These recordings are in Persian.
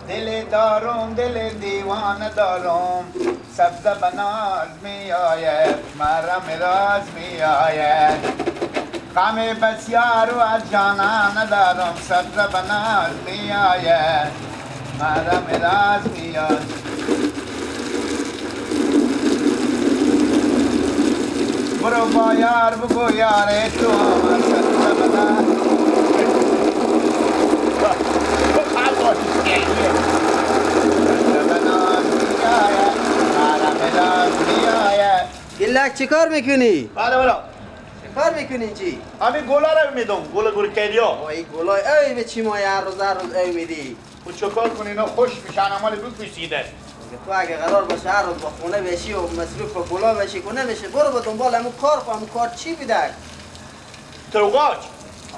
دل دارم دل دیوانه دارم، سبز بناز می آید مرم راز می آید، غم بسیار و از جانان ندارم، سبز بناز می آید مرم راز می آید. برو با یار بگو یاره تو آمد سبز بناز. گلک چی کار میکنی؟ بله بله. چی کار میکنی اینجی؟ همین گولا رو میدم، گل گل کلیا. این گلای ای به چی مایه هر روز هر روز ای میدی؟ خب چه کار کنی اینا خوش میشن امال بپوشیده. تو اگه قرار باشه هر روز با خونه بشی و مصروف با گلا بشی که نمیشه، برو به دنبال همون کار خو. همون کار چی بوده؟ توقاج.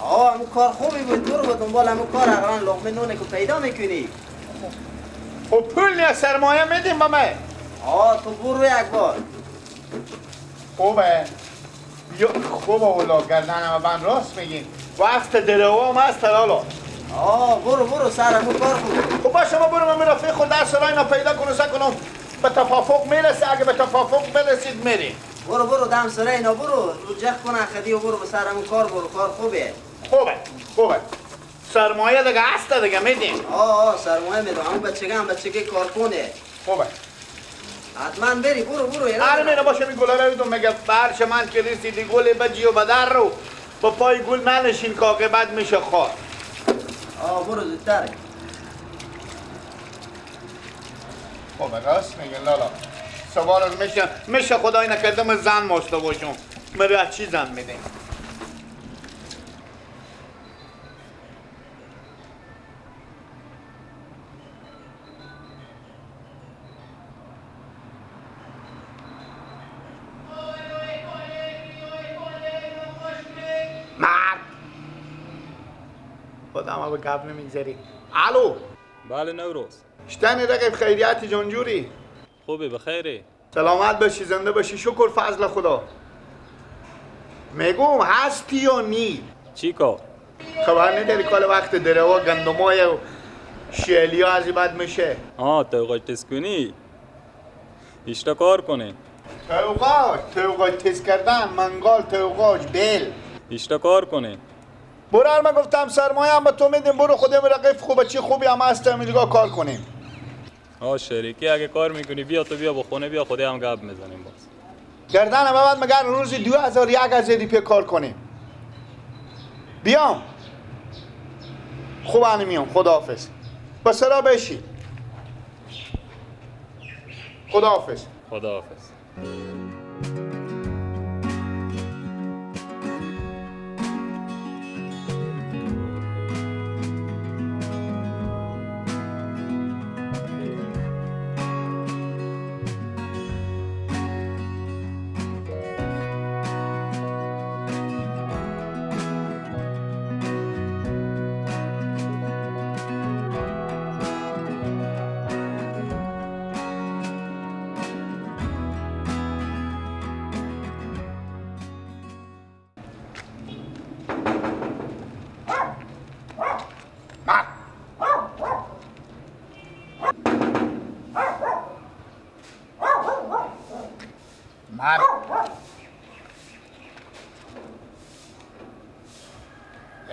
آه همون کار خوبی بود، برو به دنبال همون کار، اقلا لقمه نونه که پیدا میکنی. خب پول نه سرمایه میدیم به من. آه تو برو یک بار. خوبه یا خوبه والا گردنم بند راست میگین. وقت دلوام هست حالا. آه برو برو سر همون کار خوبه. خب باشه ما برو، من رفیق خود در سرای اینا پیدا کنم سر کنم به تفافق میرسه. اگه به تفافق برسید میریم. برو برو دم سرای اینا برو رجخ کن خدی و برو به سر همون کار برو، کار خوبه. خوبه خوبه. سرمایه دیگه هست دیگه میدیم. آه سرمایه میدم. همون بچگه هم بچگه کار کنه. خوبه حتما بری. برو برو. آره میره باشه می گلا رو میدم. میگه برش من که رسیدی گل بجی و بدر رو با پای گل ننشین کاکه بد میشه خار. آه برو زودتر. خوبه راست میگه لالا. سوار میشه میشه خدای نکرده من زن ماسته باشم. من از چی زن میدیم؟ خودم به گپ نمیگذری. الو. بله نوروز. شتن رقیب خیریت جانجوری؟ خوبی بخیری. سلامت باشی زنده باشی شکر فضل خدا. میگم هستی یا نی؟ چی کار؟ خبر نداری کال وقت دروا گندمای و شیلی ها از بعد میشه. آه توقاج تست کنی؟ ایشتا کار کنی؟ توقاج توقاج تست کردن منگال توقاج بیل ایشتا کار کنی؟ برو من گفتم سرمایه هم به تو میدیم، برو خودم رقیب خوبه چی خوبی هم هست اینجا کار کنیم. آه شریکی اگه کار میکنی بیا تو بیا با خونه بیا خودی هم گپ میزنیم باز. گردن هم بعد مگر روزی 2000 1000 روپیه کار کنیم. بیام. خوب هم میام خداحافظ. با سرا بشی. خداحافظ. خداحافظ.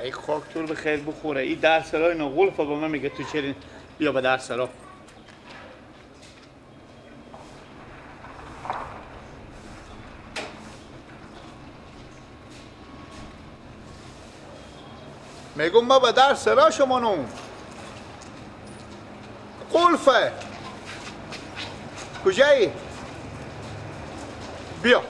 ای خاک تو رو به خیر بخوره. این در سرای اینا غلفه با من میگه تو چرین بیا به در سرا. میگم ما به در سرا شما نو قلفه کجایی؟ بیا.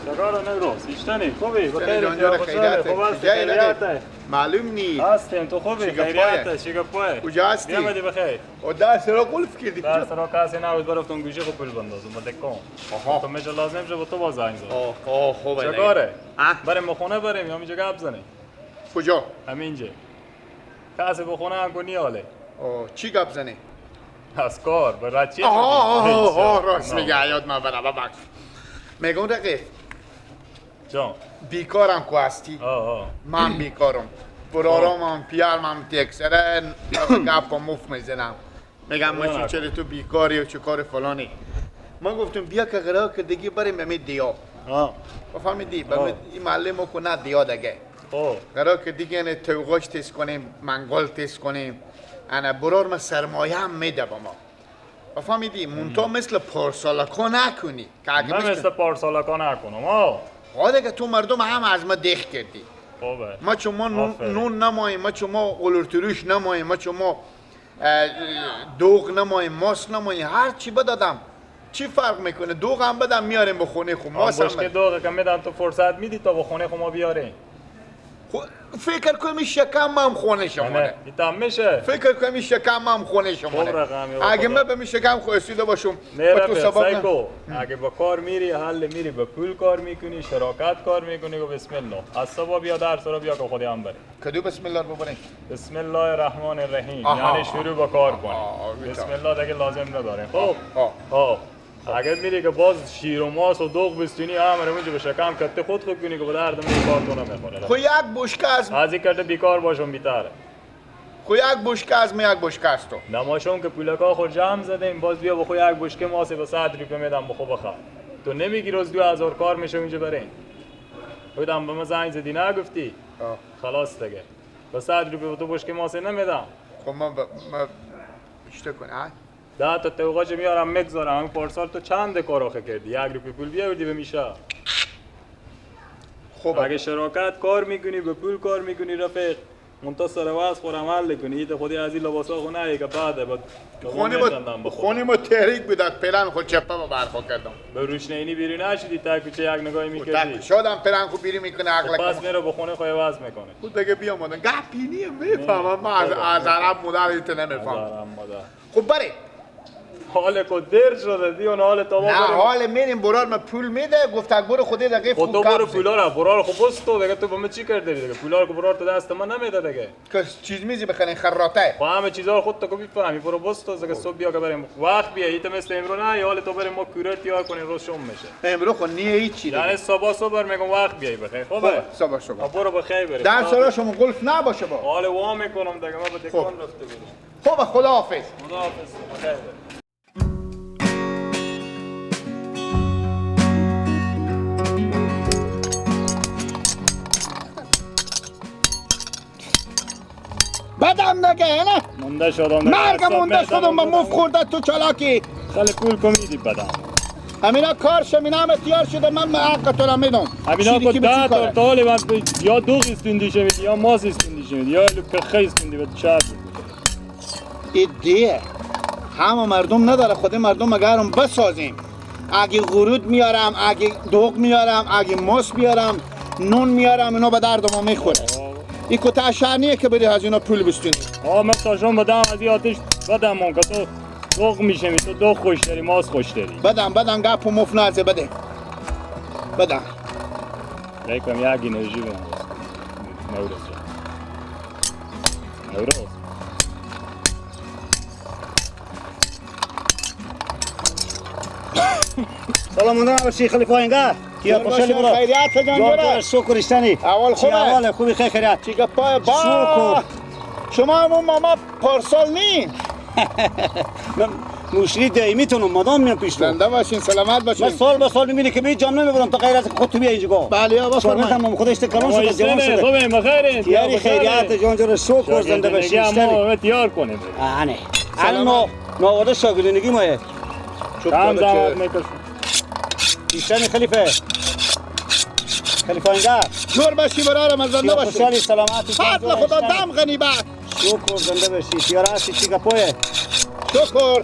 سرار نوروز ایشتنی خوبی بخیر خیریت معلوم نی هستیم تو خوبی خیریت چیگپوی کجا هستی؟ بیامدی بخیر و در سرا قلف کردی در سرا کسی نبود برفتم گوشی خود پول بندازم با دکان تو میشه لازم شه با تو باز زنگ زد. آه خوبه چه کاره؟ بریم به خونه بریم یا اینجا گپ زنیم؟ کجا؟ همینجا کسی به خونه هم کنی حاله. چی گپ زنی؟ از کار برای چی؟ آها راست میگه یاد من برم ببخش. میگم رقیق جان بیکارم کو هستی؟ من بیکارم. برارم پیارم تکسره گپ و مف میزنم. میگم ما چرا تو بیکاری و چه کار فلانی. ما گفتم بیا که قرار که دیگه بریم به دیا. فهمیدی؟ به این محله ما کو نه دیا دیگه. قرار که دیگه نه توغاش تست کنیم، منگل تست کنیم. انا برار ما سرمایه هم میده با ما. فهمیدی؟ مونتا مثل پارسالکا نکنی. من مثل پارسالکا نکنم. ها دیگه تو مردم هم از ما دخ کردی. ما چون ما نون نماییم، ما چون ما قلورتروش نماییم، ما چون ما دوغ نماییم، ماست نماییم، هر چی بدادم چی فرق میکنه؟ دوغ هم بدم میاریم به خونه خو، ماست هم بدم. دوغ که میدم تو فرصت میدی تا به خونه خو ما بیاریم. فکر کنم این شکم هم خونه شمانه. ایتم میشه. فکر کنم این شکم هم خونه شمانه. اگه من به می شکم خو باشم. نه رفیق سیکو. اگه با کار میری حل میری، با پول کار میکنی، شراکت کار میکنی و بسم الله. از صبح بیا درس رو بیا که خودی هم بری. کدو بسم الله رو ببریم؟ بسم الله الرحمن الرحیم. یعنی شروع با کار کنی. بسم الله دیگه لازم نداره. خب. اگر میری که باز شیر و ماس و دوغ بستونی هم رو اونجا به شکم کته خود خود کنی که به درد می کار تو نمیخوره. خو یک بشکه از این کرده بیکار باشم بیتره. خو یک بشکه از می یک بشکه از تو. نماشون که پولکا خود جمع زدیم باز بیا بخو یک بشکه ماس به 100 روپیه میدم بخو بخر. تو نمیگی روز 2000 کار میشه اونجا برین. بودم به ما زنگ زدی نگفتی؟ خلاص دیگه. به 100 روپیه تو بشکه ماس نمیدم. خب من بیشتر کنه. 10 تا توقاج میارم میگذارم. همین پارسال تو چند کار آخه کردی؟ یک روپیه پول بیاوردی به میشه. خب اگه شراکت کار میکنی به پول کار میکنی رفیق، منتها سر وضع خور عمل کنی. ایت خودی از این لباسا خو نه که بعد خونی ما تحریک بود پلن خود چپه با برخوا کردم. به روشنینی بیرون نشدی تا کوچه یک نگاهی میکردی. تا شدم پلن خو بیری میکنه عقل. پس میره به خونه خو عوض میکنه. خود دیگه بیا مادن گپی نیم میفهمم من از عرب مادر ایت نمیفهمم. خب بره حال کو دیر شده دیون حال تا ما نه حال میریم برار ما پول میده گفت برو خودی دقیق خود تو برو پولا را برار خو بس تو دیگه تو به من چی کرده دیگه پولا رو برار تو دست من نمیده دیگه که چیز میزی بخرین خراته با همه چیزا رو خود تو میفهمی برو بس تو دیگه صبح بیا که بریم وقت بیا ایت مثل امرو نه حال تو بریم ما کورر تیار کنیم روز شوم میشه امرو خو نیه هیچ چی یعنی صبح صبح میگم وقت بیای بخیر خوبه صبح صبح برو بخیر بریم در سرا شما قلف نباشه با حال وا میکنم دیگه ما به دکان رفته بودم. خب خداحافظ. خداحافظ بخیر. بدم نگه نه مونده شدم مرگ مونده شدم با مف خورده تو چالاکی خیلی پول کمیدی بدم همینا کار شمینا هم تیار شده من حق تو را میدم همینا کو 10 تا طالب یا دوغ استوندی شوید یا ماس استوندی شوید یا لوکخه استوندی به چه ایده همه مردم نداره خود مردم اگرم بسازیم اگه غرود میارم اگه دوغ میارم اگه ماس میارم نون میارم اینا به درد ما میخوره. این کتا شهر نیه که بری از اینا پول بستونی. من تا شام بدم از این آتش بدم من که تو دوغ میشه تو دوغ خوش داری ماس خوش داری. بدم بدم گپ و مف نازه بده بدم. یکم یک انرژی بدم نوروز جان نوروز. سلام علیکم خلیفه اینگار کیا خوشحالی برو خیریت جان جان شکر اشتنی اول خوبه اول خوبی خیریت چی گپای با شما همون ماما پارسال نی من مشری دائمی تونم مادام میام پیش تو زنده باشین سلامت باشین. من سال به سال میبینی که به جام نمیبرم تا غیر از خود تو بیا اینجا. بله آقا فرمایید. خودش کلان شده جوان شده. خوبه بخیرین. تیاری خیریت جان جان شکر زنده باشین. ما تیار کنیم. آنه الان نو شاگردنگی مایه. کم زحمت میکشم. ایشانی خلیفه خلیفه اینگار جور باشی برارم زنده باشی. خوشحالی سلامتی. فضل خدا دم غنی بعد. شکر زنده باشی. تیار هستی چی گپویه؟ شکر.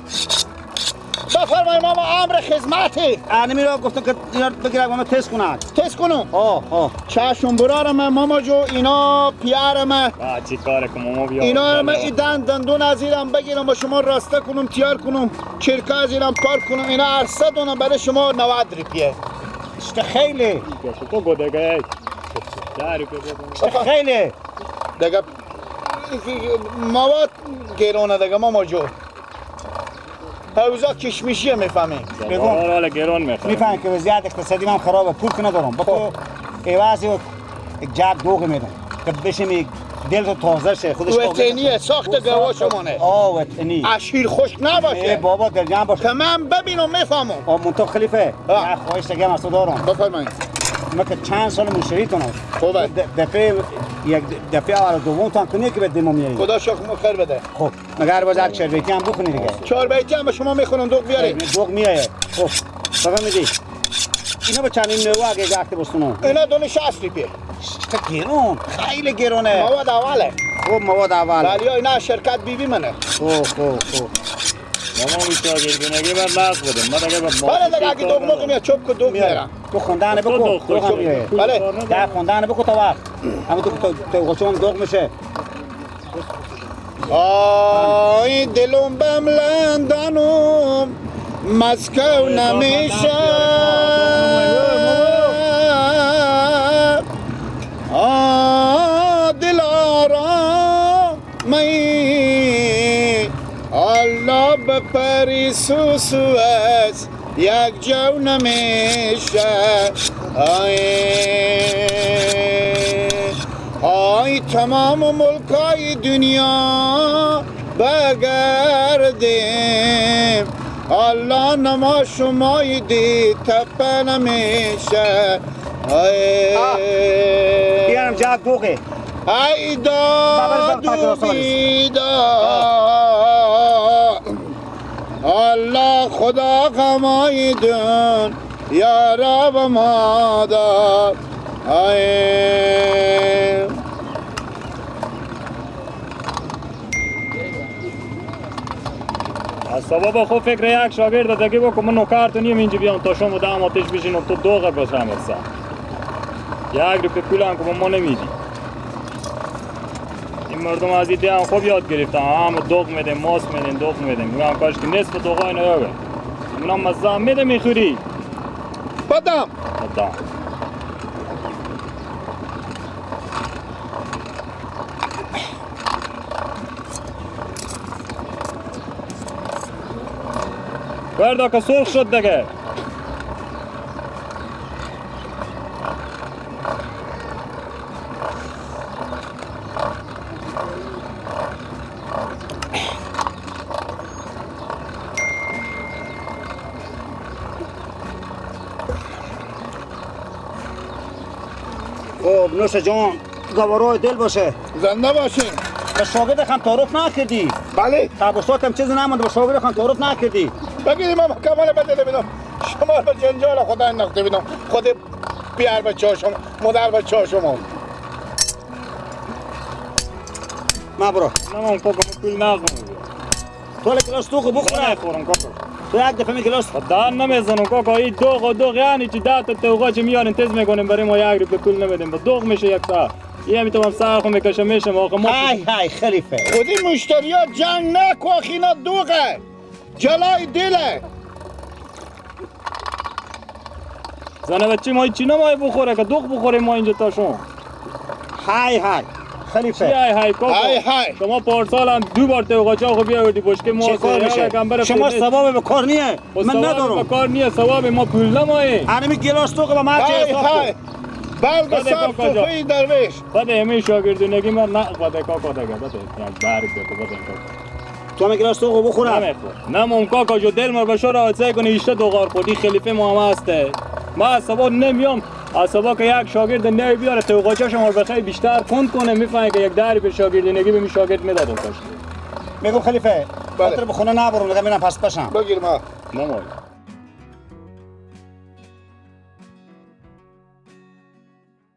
بفرمایید ماما امر خدمتی. انمی را گفتم که اینا بگیرم ماما تست کنن. تست کنم؟ آه چشم برارم ماما جو اینا پیارم. چی کار کنم ماما بیا. اینا ما ای دندون از ایران بگیرم با شما راسته کنم تیار کنم چرکا از ایران پارک کنم اینا عرصه دونم برای شما 90 روپیه. اشته خیلی. تو گودگه. خیلی. دیگه مواد گرونه دیگه ماما جو. اوضاع کشمیشیه میفهمی. بگو حالا گران میخوام. میفهمی که وضعیت اقتصادی من خرابه، پول که ندارم. با تو عوض یک جب دوغ میدم که بشیم دل تو تازه شه. خودش وطنیه، ساخت گوا شمانه. آه وطنی. اشیر خوش نباشه. بابا دل جمع باشه. که من ببینم میفهمم. آه منتها خلیفه. یه خواهش دیگه از تو دارم. بفرمایید. من که چند سال مشتریتونم. خوبه. دفعه یک دفعه اول دوم تا کنی که به دمو میاری. خدا شکر خیر بده. خب مگر باز یک چهار هم بخونی دیگه. چهار بیتی هم به شما میخونم دوغ بیاری. دوغ میایه. خب بابا میدی. اینا با چند این نوع اگه وقت بستونم. اینا دونه 60 روپیه. چه گرون، خیلی گرونه. مواد اوله. خب مواد اوله. ولی اینا شرکت بیبی منه. خب خب خب. ماما شاگردونگی بر لغو بده. ما دیگه بله دیگه اگه دوغ موقع میاد چوب که دوغ میارم. تو خوندن بکو. دوغ میاد. بله. ده خوندن بکو تا وقت. همون تو قچون دوغ میشه. آی دلم بم لندنم مسکو نمیشه. آه دل آرام می الله به پاریس و سوئس یک جو نمیشه. آی آی تمام ملکای دنیا بگردیم الله نما شمای دی تپه نمیشه. آی بیارم جا دوغه. ای داد و بیداد الله خدا غمای دون یا رب مادر. آی از صبح با خود فکر یک شاگرد دیگه بکن. من نوکر تو نیم اینجا بیام تا شما دم آتش بشینم تو دوغه باشم. یک روپیه پول هم که ما نمیدی. این مردم از این هم خوب یاد گرفتن. هم دوغ میدیم، ماست میدیم، دوغ میدیم. میگم کاش که نصف دوغای نیابه. اونا مزه هم میده میخوری. بدم. بدم. بردا که سرخ شد دیگه. خب نوش جان، گوارای دل باشه. زنده باشین. به شاگرد خم تعارف نکردی. بله. تبوسات هم چیزی نمونده، به شاگرد خم تعارف نکردی. بگیریم من کمال بده بینم. شما رو جنجال خدا انداخته بینم. خود بیار بچه شما، مادر بچه شما. ما برو. نه من کاکا پول نخورم. تو گلاس دوغ بخور. نخورم کاکا. تو یک دفعه می گلاس دهن نمیزنم کاکا. این دوغ و دوغ یعنی چی؟ ده تا توغا چه میارن تز میکنیم برای ما یک روپیه پول نمیدیم. با دوغ میشه یک ساعت. یه میتونم سر خو میکشم میشم آقا ما. های های خلیفه. خودی مشتریا جنگ نکو اینا دوغه. جلای دله. زنه بچه ما چی نمای بخوره که دوغ بخوریم ما اینجا تا شما. های های خلیفه. چی های های کاکا؟ های های. شما پارسال هم دو بار توغاچا خو بیاوردی بشکه ما. چه کار میشه؟ شما ثواب به کار نیه. من ندارم. به کار نیه، ثواب ما پول نمایه. انمی گلاس دوغ به من چه حساب کن. بلکه صاحب صوفی درویش. بده همه شاگردونگی من نه بده کاکا دیگه بده. یک برگ بده بده کاکا. تو هم گلاس دوغ بخورم. نمیخور. نمم کاکا جو دل مر بشور حادثه کنی ایشته دوغار خوردی خلیفه ما هم هسته. ما از صبح نمیام. از صبح که یک شاگرد نوی بیاره توقاچا شما رو بخیر بیشتر کند کنه میفهمه که یک دری به شاگردینگی به می شاگرد میدادم کاش. میگم خلیفه خاطر به خونه نبرم دیگه میرم پس پشم. بگیر ما. نمای.